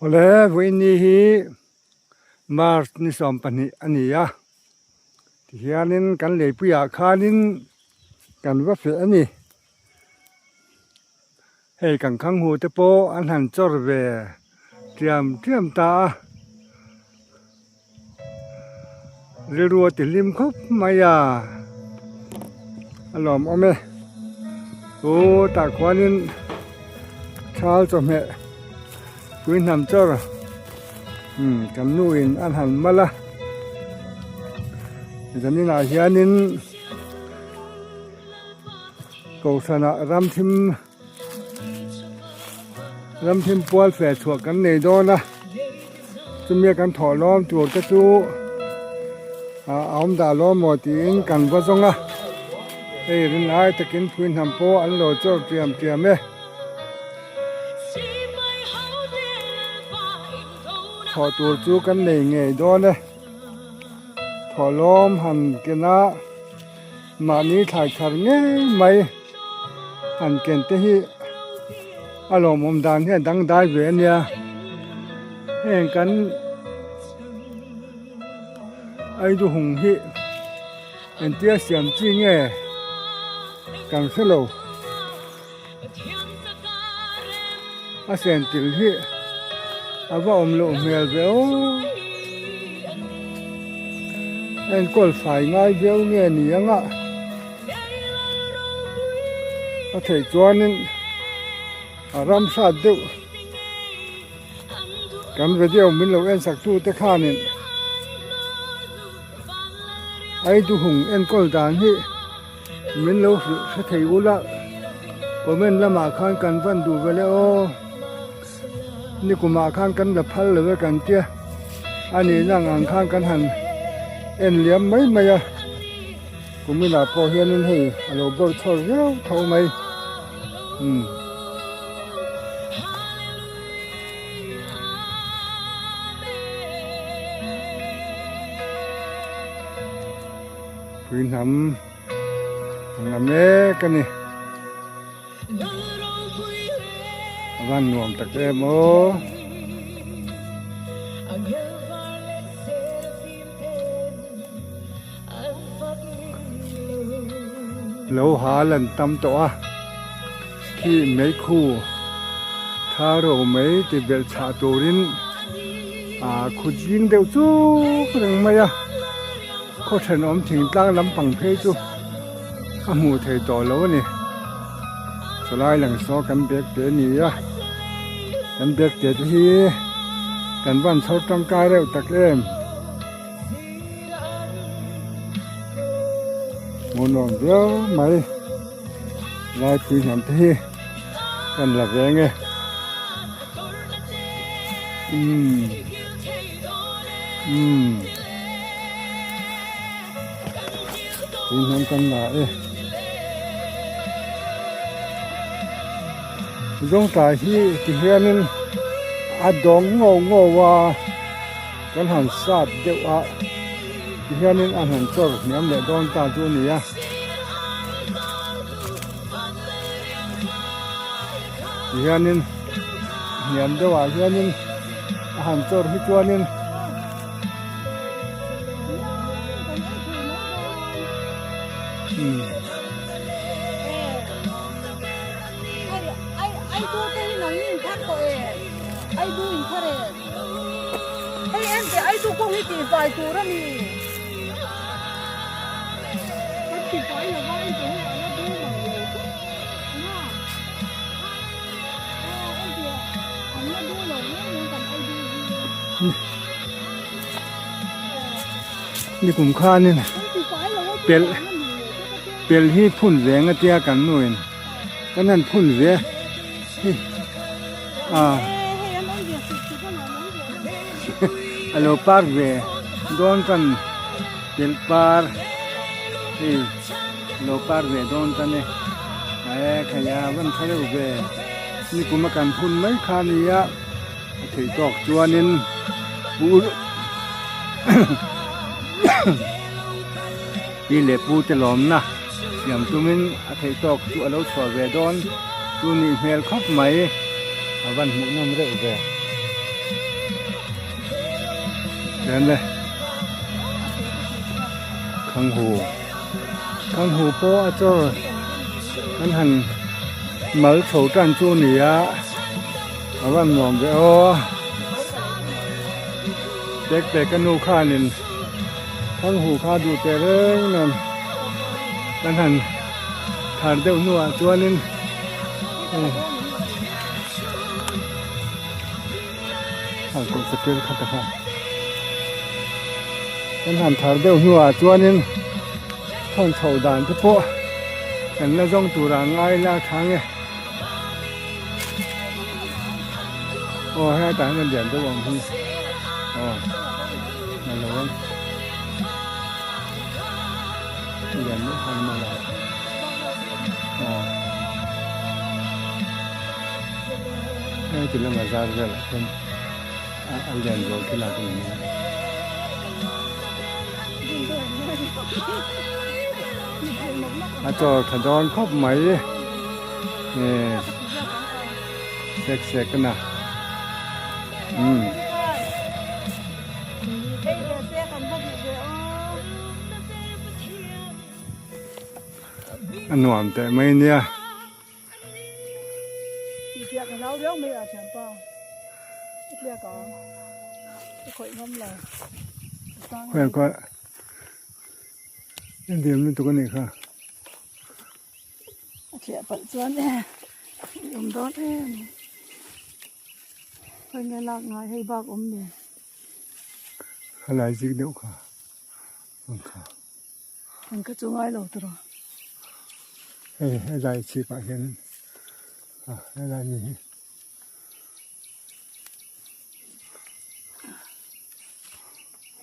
Awle vawiini hi March ni 12 a ni a, tihianin kan leipuiah khanin kan va feh a ni. Hei kan khang hu te pawh an han chawr ve tiam tiam ta a, rilru a ti hlim khawp mai a, a lawmawm e. Chu tah khuanin thal chawhmeh pui hnam chawr umm kan nu in an han mal a, zaninah hianin. Kohhranah ramthim ramthim pual feh chhuah kan nei dawn a chumia kan thawh lawm tur te chu a awm dah lawm maw tiin kan va zawng a hei rin lai takin phui hnam pawh an lo chawr tiam tiam e thawh tur chu kan nei ngei dawn e thawh lawm han ken a. Mahni thlai thar ngei mai han ken te hi a lawmawm dan hian dangdai ve a nia heng kan aiduhung hi engtia siam chi nge kan hre lo a sen til hi a va awm loh hmel ve aw enkawl fai ngai viau nge ni ang a a theih chuanin a ram hrat deuh kan video min lo en sak tu te khanin aiduhung enkawl dan hi. Min lo hrilh hre thei ula comment lamah khan kan van duh vele aw nikumah khan kan la phal lo e kan tia a nihna ang ang khan kan han en liam mai mai a kuminah pawh hianin hei a lo bawr chhuak viau tho mai umm. Pui hnam a la mek a ni. A van nuam tak em aw. Lo hal an tam tawh a, khi meikhu thla ro mai ti belh chhah turin ah khut zing deuh chuk reng mai a. Khaw thenawm thingtlang lampang phei chu a hmuh thei tawh lo a ni. Chulai lang saw kan bag te a ni a, kan bag te te hi kan van chhawr tangkai reuh tak em. Hmuhnawm viau mai laipui hnam te hi kan la veng e. Umm umm tui hnam kan la e zawngtai hi ti hianin a dawng ngau ngau a kan han sat deuh a ti hianin a han chawr hniam leh dawn ta chu a ni a. Ti hianin hniam deuhah hianin a han chawr hi chuanin umm. Nikum khanin pelh pelh hi phun ve ang a tia kan nuin kan han phun ve hi a a lo park ve dawn tan pelh par hei. Lo par ve dawn ta ni. Ae khaia van tha deuh ve. Nikum a kan hun mai kha nia a theih tawk chuanin pu pi leh pu te lawmna siam tumin a theih tawk chu a lo chhuah ve dawn chu nih hmel khawp mai a van hmuhnawm reuh ve. Chuan le Khanghu Khanghu pawh a chaw kan han mal chho tan chu a ni a a van nuam ve aw tek tek a nu khanin Khanghu kha duh teh reng nen kan han thar deuh hnuah chuanin Hang kawh satel kha ta kha kan han thar deuh hnuah chuanin thawn chhoh dan te pawh kan la zawng tur ah ngai la thang e aw hetah hian a lian deuh ang hi aw a lo ang a lian deuh khan a la aw. Heti lama zar velah chuan a lian zual khi lak a ni mai a. A chaw tha dawn khawp mai sek sek a na umm. A nuam teh mai nia. Khawiah khawiah en diam lutuk a nih kha. A thliah palh chuan e i awm dawn em khawi nge lak ngai hei bak awm ni. A lai zik deuh kha ang kha. Ang kha chu ngai lo tawh. Hei helai chhip ah hian ah helai mi hi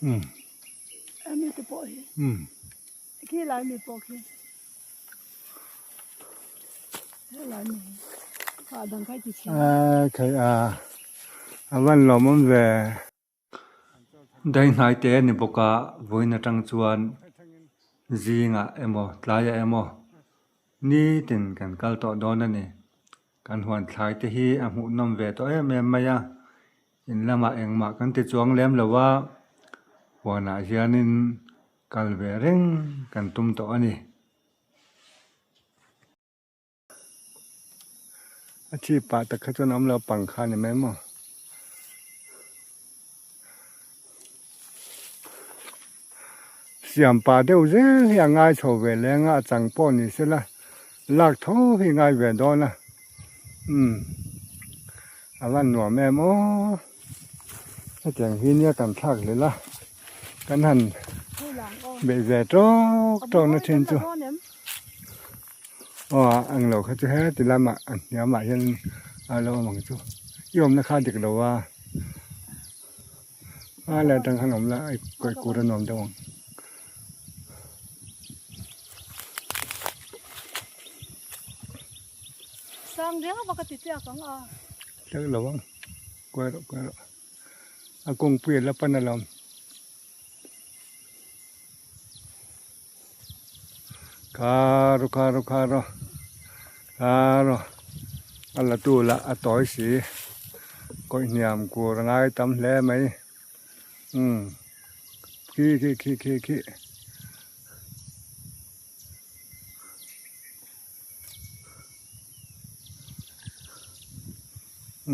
umm ami te pawh hi umm khi lai mi pawh khi helai mi hi ah dang khai ti chhia a khai a a van lawmawm ve. Daihnaite a ni bawk a, vawiin atang chuan zingah emaw tlaiah emaw nitin kan kal tawh dawn a ni. Kan huan thlai te hi a hmuhnawm ve tawh em em mai a, in lamah engmah kan ti chuang lem lo a, huanah hianin kal ve reng kan tum tawh a ni. A thi pah tak kha chuan a awm lo pang kha a ni mai maw. Siam pah deuh zel hi a ngai chho ve leng a, a chang pawh ni sela lak tho hi ngai ve dawn a, umm a van nuam em aw, hetiang hi nia kan thlak hlelh a, kan han beih ve tawk tawk na thin chu. Aw a ang lo kha chu heti lamah a hniamah hian a lo awm ang chu i awmna kha a dik lo a a lai atang khan awm la i kawih kur a nuam deuh ang. Sang riau va ka ti chiak ang a. Tlak lo ang kuai rawh kuai rawh a kawngpui a la pan alawm. Kharo kharo kharo kharo a la tu lah a tawi si kawih hniam kur a ngai tam hle mai umm khi khi khi khi khi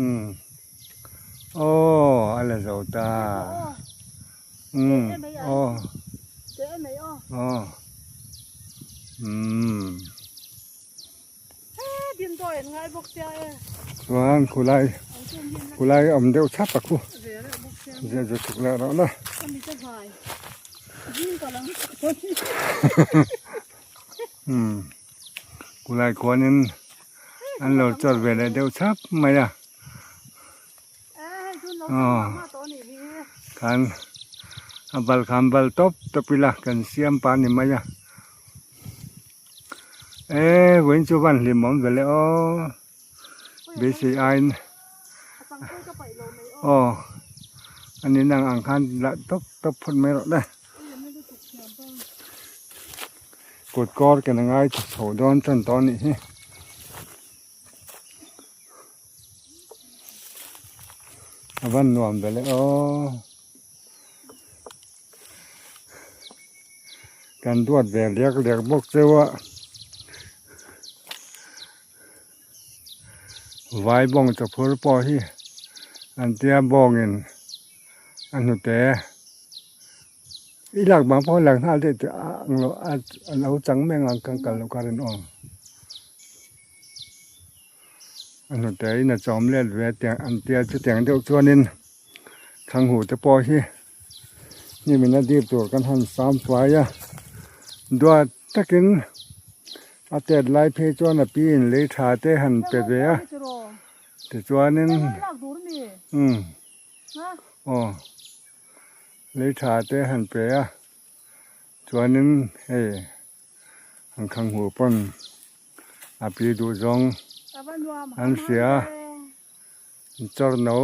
umm aw a la zo ta. Umm aw aw umm chuan khulai khulai awm deuh chhap a khu ziah zut chuk leh rawh la umm khulai khuanin an lo chawt ve leh deuh chhap mai a. Aw khan a bal khan bal tawp tawp ila kan siam pa ni mai a e vawiin chu van hlim awm vele aw beisei aiin aw a ni nang ang khan lah tawp tawp phawt mai rawh le kut kawr ken a ngai chho dawn tan tawh a nih hi. A van nuam ve le aw. Kan duat ve lek lek bawk cheu a. Vai bawng chawphur pawh hi an tia bawngin a hnute i lak bang pawh lak nghal daih teh a ang lo a lo chang mai ang kan kal loh kar in aw a hnute in a chawm let ve tiang an tia chutiang deuh chuanin thlanghur te pawh hi hnim in a dip tur kan han sam fai a duat takin a tet lai phei chuan a pi in lei tha te han pe ve a tichuanin umm aw lei tha te han pe a chuanin hei an khanghu pawn a pi duh zawng an hria a chawr no.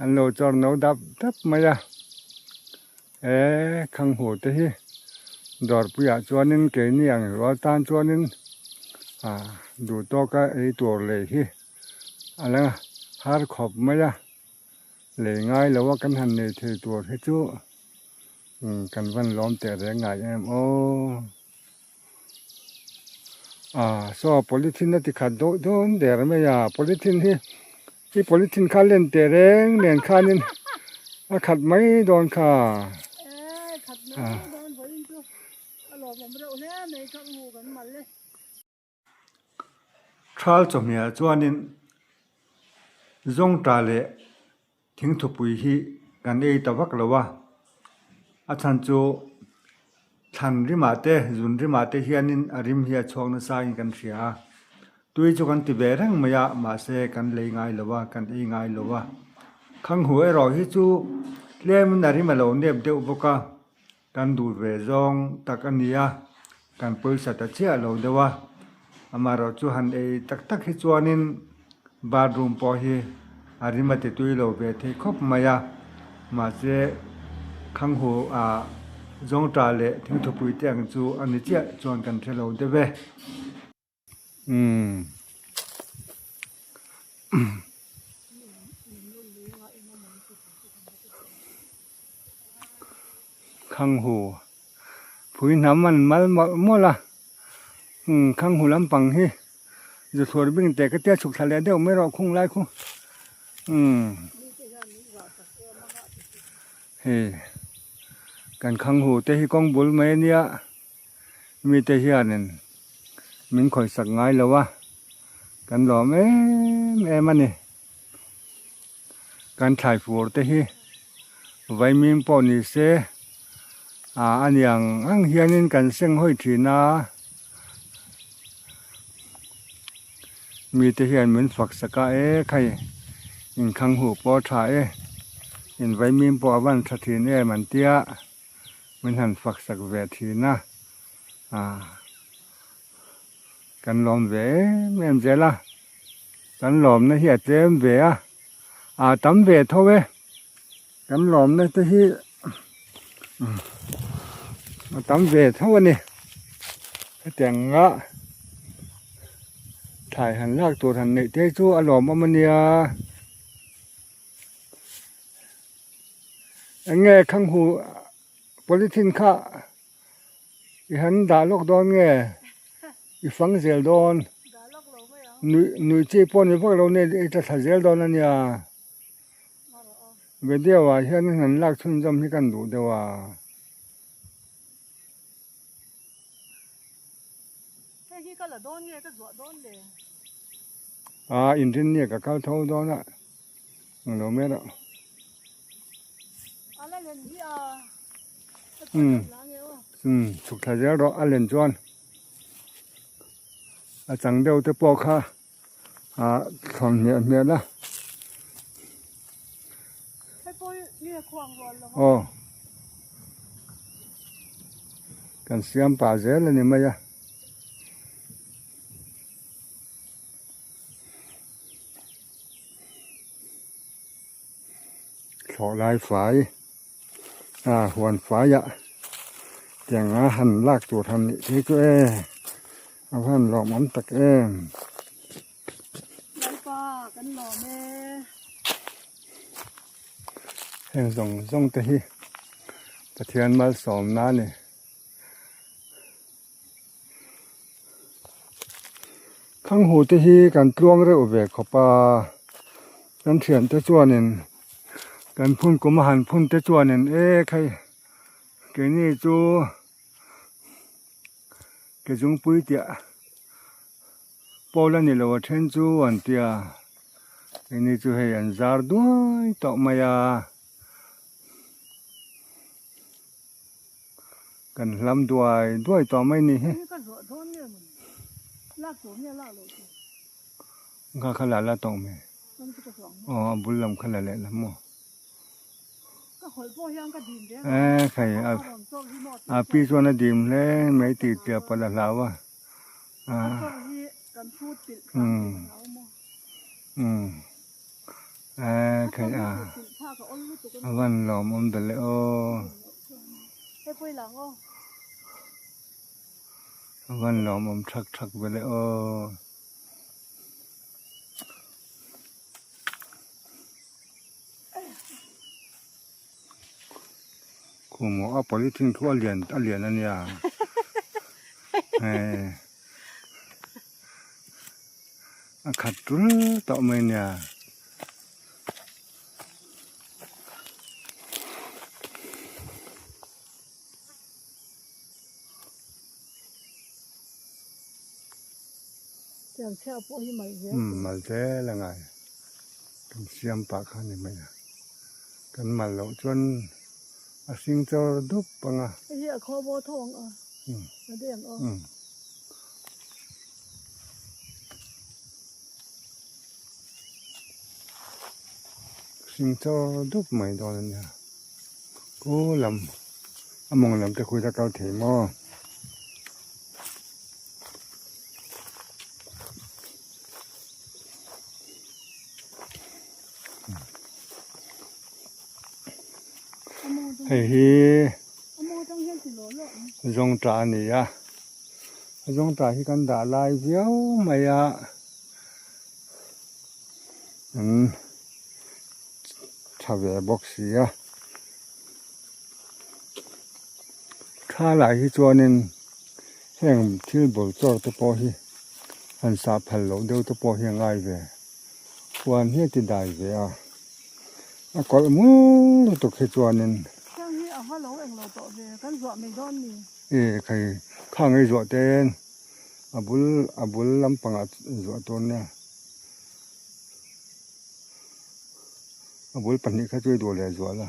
An lo chawr no dap dap mai a, he khanghu te hi dawrpuiah chuanin keini ang rual tan chuanin ah duh tawka ei tur lei hi a la har khawp mai a, lei ngai lo a kan han nei thei tur hi chu kan van lawm teh reng ngai em aw. Ah saw polythene a ti khat deuh dawn der mai a polythene hi i polythene kha len teh reng nen khanin a khat mai dawn kha. Thal chawhmeh chuanin zawngtah leh thingthupui hi kan ei ta vak lo a, a chhan chu thlan rimah te zun rimah te hianin a rim hi a chhuak nasa in kan hria a, tui chu kan ti ve reng mai a mahse kan lei ngai lo a kan ei ngai lo a, khanghu erawh hi chu tlemin a rim a lo nep deuh bawk a. Kan duh ve zawng tak a nia, kan pawisa ta chiah lo deuh a, amaherawh chu han ei tak tak hi chuanin bathroom pawh hi a rim a ti tui lo ve thei khawp mai a, mahse khanghu ah zawngtah leh thingthupui te ang chu a ni chiah chuan kan hre lo deuh e. Umm. Khanghu phui hnam an mal mawlh mawlh a umm khanghu lampang hi zuthlawr bing teh ka tia chhuk thla leh deuh mai rawh khung lai khu umm hei kan khanghu te hi kawng bul mai ania. Mite hianin min khawihsak ngai lo a, kan lawm em em a ni. Kan thlai fur te hi vaimim pawh ni se ah a ni ang ang hianin kan seng hawi thin a, mite hian min fak sak a e khai inkhang huh pawh a tha e, in vaimim pawh a van tha thin em an tia. Min han fak sak ve thin a, ah kan lawm ve em em zel a, kan lawmna hi a tlem ve a, ah tam ve tho e, kan lawmna te hi a tam ve tho a ni, hetiang anga thlai han lak tur han neih te chu a lawmawm a nia. Eng nge khanghu polythene kha i han dah lawk dawn nge i fang zel dawn nuih nuih chi pawh ni vak lo nge i tla thla zel dawn a nia video ah hian han lak chhunzawm hi kan duh deuh a. A inrin nge ka kal tho dawn a. Ang lo mai rawh. Umm umm chhuk thla zel rawh a len chuan a chang deuh te pawh kha ah thlawn hmiah hmiah la. Aw kan siam pah zel a ni mai a. Thlawh lai fai a huan faiah tiang a han lak tur han nih phei chu e a va han lawmawm tak em. Heng zawng zawng te hi Pathian malsawmna a ni. Thanghu te hi kan tluang reuh ve khawp a, kan thiante chuanin kan phun kum a han phun te chuanin e khai keini chu ke zungpui tiah pawl a ni lo a then chu an tia keini chu hei an zar duai tawh mai a. Kan hlam duai duai tawh mai ni hi. Kha kha la la tawh mai. Aw a bul lam kha la leh lam maw. E khai a a pi chuan a dim hle mai tih tia pawh la hlau a. Um um e khai a a van lawmawm ta le aw. A van lawmawm thak thak ve le aw. Khumaw a polythene khu a lian a lian a nia hei a khat tul tawh mai a nia. Umm mal zel a ngai kan siam pah kha ni mai a kan mal loh chuan a hring chawr dup ang a. Umm. Hring chawr dup mai dawn a nia ku lam a mawng lam te khuih a kal thei maw. Hei hi zawngṭah a ni a zawngṭah hi kan dah lai viau mai a an tha ve bawk si a tha lah hi chuanin heng thil bawlh chawr te pawh hi han sah phal loh deuh te pawh hi a ngai ve huan hi a ti dai ve a a kawlh mul lutuk hi chuanin e khai khang ei zawh ten a bul a bul lampangah zuah tur nia a bul pahnih kha chu i duh leh zual a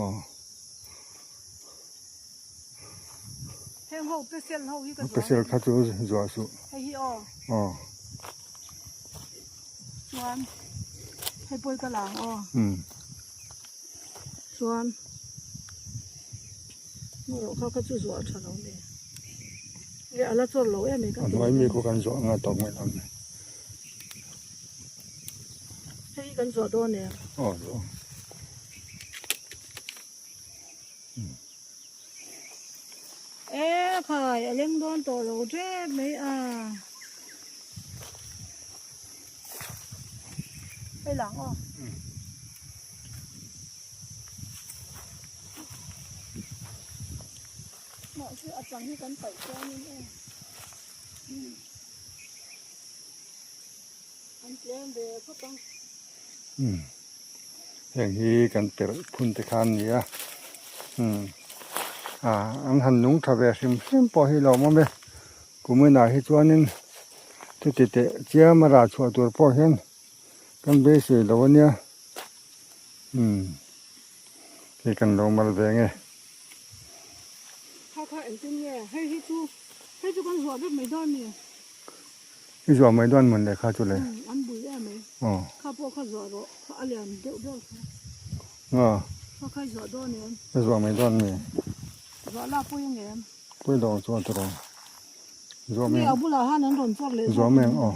aw. Pesel kha chu zuah suh aw. A hnuai mi khu kan zuah anga tawk mai lo ni. Aw zuah. E khai a leng dawn tawh lo tep mai a. Hei lang aw. Mahse a chang hi kan paih chuanin e. An tlem ve khawp ang. Heng hi kan perh phun te kha an ni a ah an han nung tha ve hrim hrim pawh hi lo awm e kuminah hi chuanin chuti teh chiam a rah chhuah tur pawh hian kan beisei lo a nia umm hei kan lo mal ve nge. Kha kha engtin nge hei hi chu hei chu kan zuah vek mai dawn a ni. I zuah mai dawn mawn le kha chu le. Umm an bui em mai. Aw. Kha pawh kha zuah rawh kha a lian deuh deuh kha. Aw. Kha kha i zuah dawn em? Ka zuah mai dawn mi. Zuah la pui ang em? Pui lo chuan chu rawh. Zuah mai. Nge a bulah han an rawn chawr leh zawk. Zuah mai ang aw.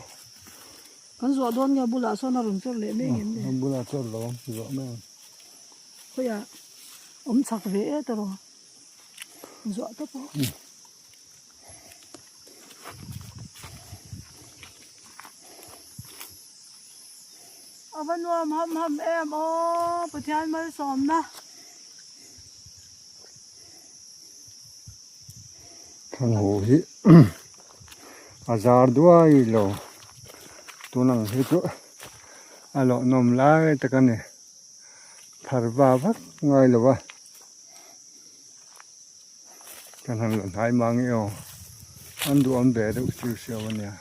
Kan zuah dawn nge a bulah sawn a rawn chawr leh mai ang em le? A bulah chawr lo ang zuah mai ang. Khawiah awm chak ve e ta rawh. Zuah ta pawh. A va nuam ham ham em aw Pathian malsawmna. Thangho hi A zar duai lo tun ang hi chu a lawh nawm lai tak a ni thar va vak ngai lo a kan han la hnai mang e aw an duhawm ve deuh siu siau a nia.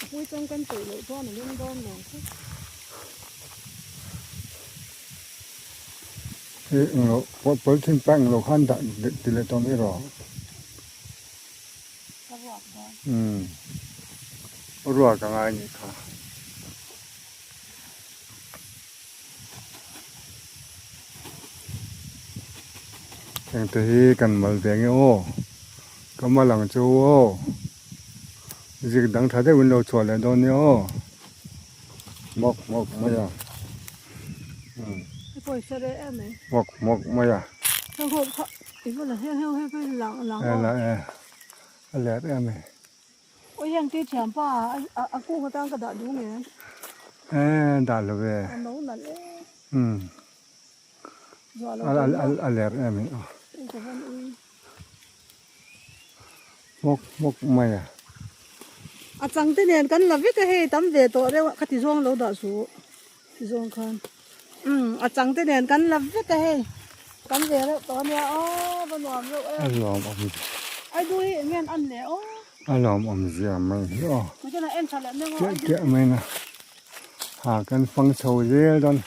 Pui chuan kan peih loh chuan a leng dawn lo che. Hei englo polythene pack englo khan dah ti leh tawh mai rawh. Ka ruak dawn. Umm ruak a ngai nih kha. Hengte hi kan mal ve nge aw ka mal ang chu aw zik dang tha deuhin lo chhuah leh dawn nia aw hmawk hmawk mai a hmawk hmawk mai a a let em mai. Aw hian kei thianpa a kung atang ka dah duh nge. Eh dah lo ve. A no nalh e. Umm. Zuah lo A a a ler em hi aw. Hei ka van ui. Hmawk hmawk mai a. A chang te nen kan la vek a hei tam ve tawh reuh a ka ti zawng lo dah suh ti zawng khan. Umm a chang te nen kan la vek a hei tam ve reuh tawh ania aw va nuam reuh e. A nuam awm. Ai du hi eng nge an an leh aw. A lawm awm zia mai hi aw. Chiah chiah mai na. Ha kan fang chho zel dawn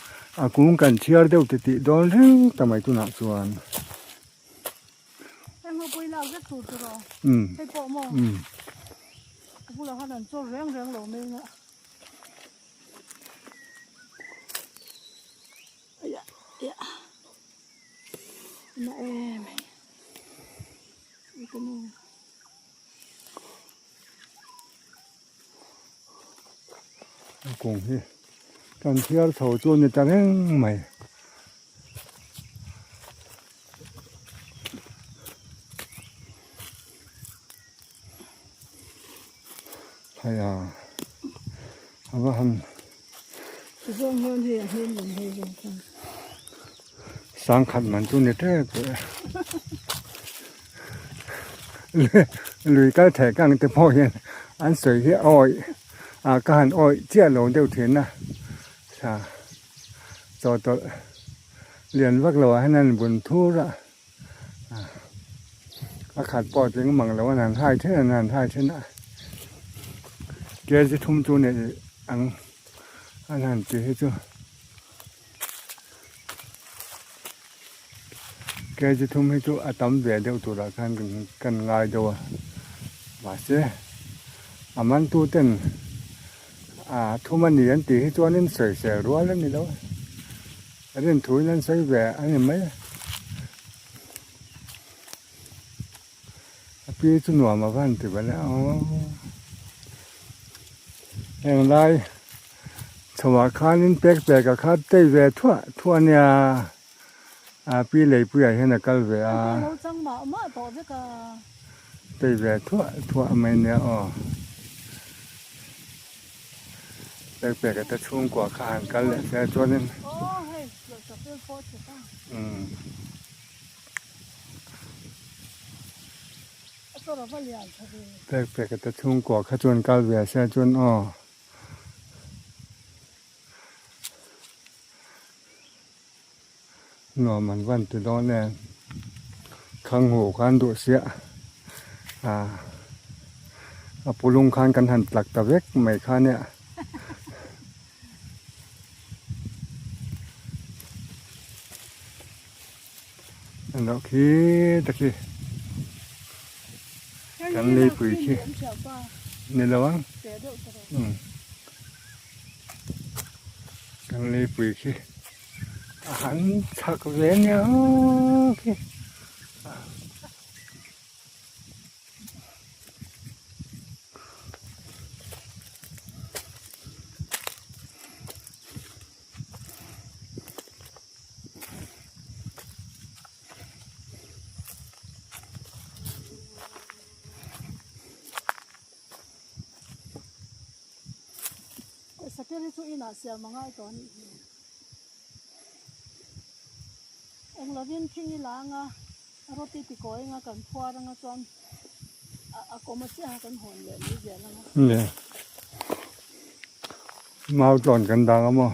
a kung kan chhiar deuh ti tih dawn reng ta mai tunah chuan. Umm umm. A kung hi kan thiar chho chu a ni ta reng mai. Hei a a va han Sangkhat man chu ni tep tawh e. Lui kal thei kang te pawh hian an sawi hi a awih ah ka han awih chiah lo deuh thin a tha chawhtawlh lian vak lo ah hian an bun thur a a khat pawh tling mang lo an han hai then an han hai then a kg thum chu nei ang an han ti hi chu. Kg thum hi chu a tam ve deuh turah khan kan ngai deuh a mahse a mantu ten a thum a ni an tih hi chuanin sawisel rual a ni lo a rinthuin an sawi ve a ni mai a a pi chu nuam a van ti bal e aw heng lai chhoah khanin pek pek a kha tei ve thuah thuah a nia a pi leipuiah hian a kal ve a tei ve thuah thuah mai nia aw pek pek a te chhungkua kha han kal leh se chuanin umm. Pek pek a te chhungkua kha chuan kal ve se chuan aw. Nuam an van ti dawn em. Khang huh khan duh siah ah a pulung khan kan han tlak ta vek mai kha nia. An loh khi ta khi kan leipui khi ni lo ang kan leipui khi a han chhak ve nia aw khi. Sakeri chu inah siam a ngai tawh a nih hi. Eng lovin thing i la anga roti ti kawi anga kan phuar anga chuan a kawm a chiaha kan hawn leh mai zel anga. Nge mau tlawn kan dang a maw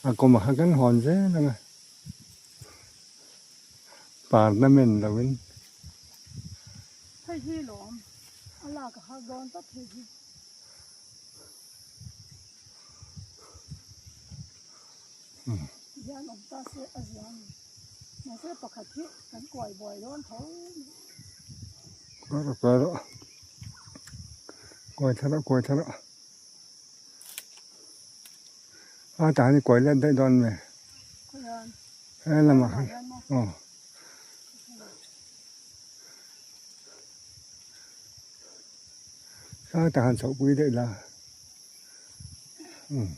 a kawm a kha kan hawn zel anga parna men lovin. Hei hi lawm a lak a har dawn tlat hei hi. Hian awm ta se a zia a ni. Mahse pakhat hi kan kuai buai dawn tho mai. Kuai rawh kuai rawh. Kuai thla rawh kuai thla rawh. A tah hian i kuai let daih dawn mai. Khawian. He lamah khan aw. Sang tak han chhoh pui daih la. Umm.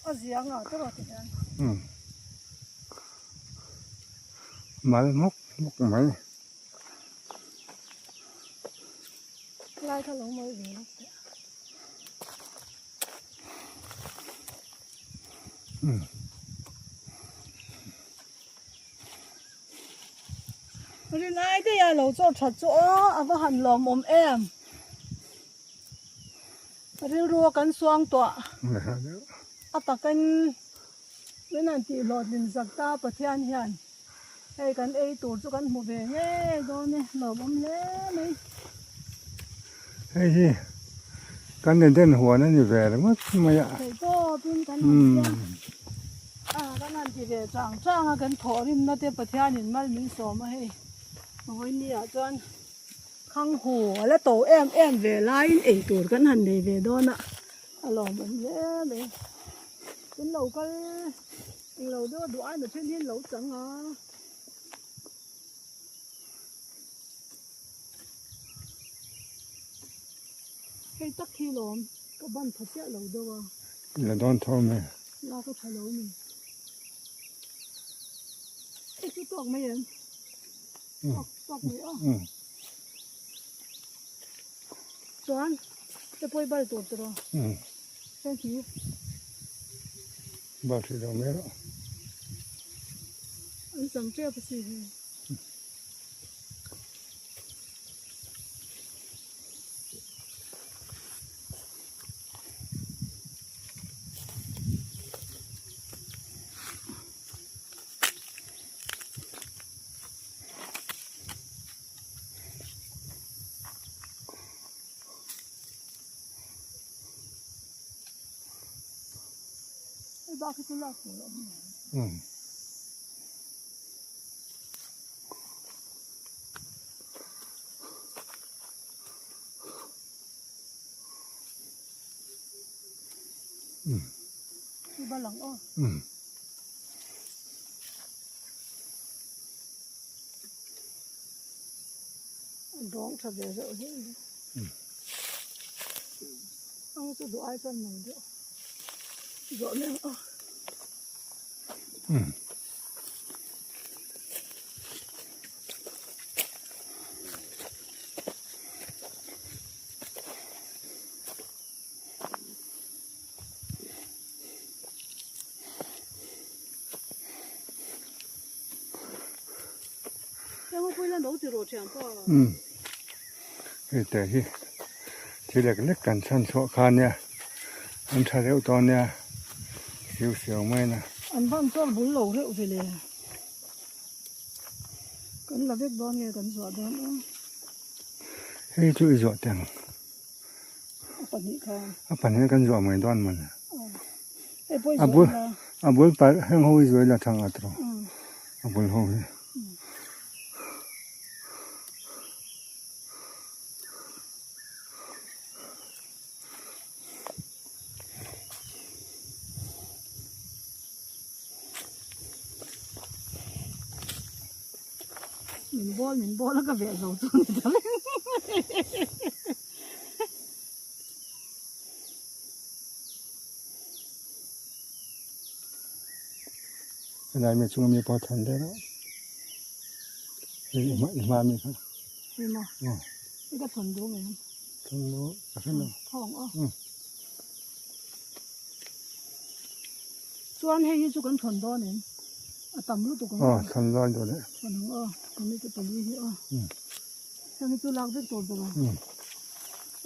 A ziang ah te rawh ti hian. Umm. Mal hmawk hmawk mai. Lai kha lo mawi ve lawk teh. Umm. Rinai te a lo chaw that chu aw a va han lawmawm em. Rilru a kan suang tawh a takin min han tih hlawhtlin zak ta Pathian hian hei kan ei tur chu kan hmu ve ngei dawn e lawmawm hle mai. Hei hi kan Eden huan a ni ve ringawt mai a. Theih tawpin kan han siam a kan han ti ve chang chang a kan thawhrimna te Pathianin mal min sawm a hei vawiin ah chuan khang hu a la to em em ve laiin ei tur kan han nei ve dawn a a lawmawm hle mai in lo kal englo deuh a duh ai na then hi an lo chang a. Hei tak hi lawm ka ban tha chiah lo deuh a. La dawn tho mai. La ka tha lo ni. Hei chu tawk mai em? Tawk tawk mai aw. Chuan te pawi bal tur tiraw? Hei hi. Bal hrih lo mai rawh. An chang tep a si hei. Hei bak hi chu lak tur a awm lo. Dawng tha ve reuh hle mai. Ang chu duh ai chuan mang deuh. Zawh leng a. Hei te hi thil lek lek kan chhan chhuah kha ania an tha reuh tawh ania siu siau mai na. An van chuan bul lo reuh ve le. Kan la vek dawn nge kan zuah dawn a. Hei chu i zuah teng. A pahnih kha. A pahnih kan zuah mai dawn mawni. Hei pawh i zuah ila. A bul palh heng ho i zuah ila thang at rawh. A bul ho hi. Min bawl min bawl a ka veh zo chu ni ta reng. Helai mi chunga mi pawh than der a hei i hma mi kha. Hei maw? I ka thawn duh ngei. Thawn duh ka hre lo. Thawng aw. Chuan hei hi chu kan thawn dawn em? A tam lutuk ang. Aw thawn dawn dawn e. Thawn ang aw, tomato pali hi aw. Heng hi chu lak vek tur ber ang.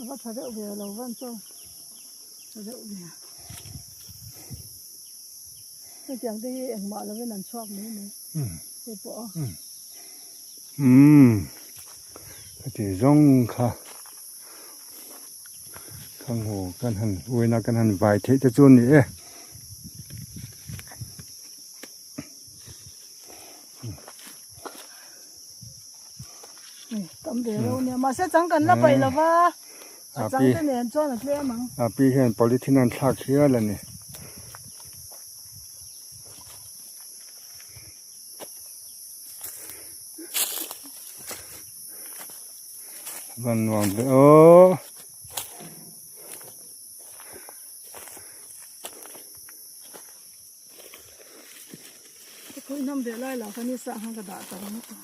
A va tha deuh ve a lo van chaw. Tha deuh ve. Hetiang te hi engmah lovin an chhuak mai mai. Hei pawh a. Umm heti zawng kha Thanghu kan han uaina kan han vai theih te chu a ni e. Tam ve reuh ania mahse chang kan la paih lova a chang te nen chuan a tlem ang. A pi hian polythene an thlak hial a ni. Van nuam ve aw. Ka khawi hnam ve lai lah kha ni sah khan ka dah ta ringawt a.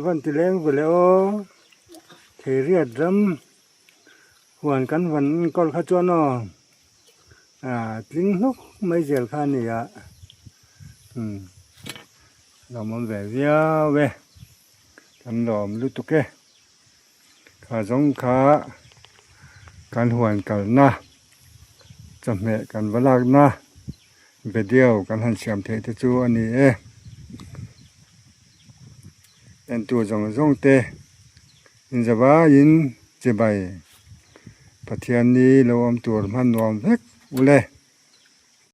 Van ti leng ve le aw thei riat ram huan kan van enkawl kha chuan aw ah tling hlawk mai zel kha a ni a umm lawmawm ve viau e kan lawm lutuk e. Kha zawng kha kan huan kalna chawhmeh kan va lakna video kan han siam theih te chu a ni e. Entu zawng zawng te inzavaiin chibai Pathianni lo awm tur hman nuam vek ule.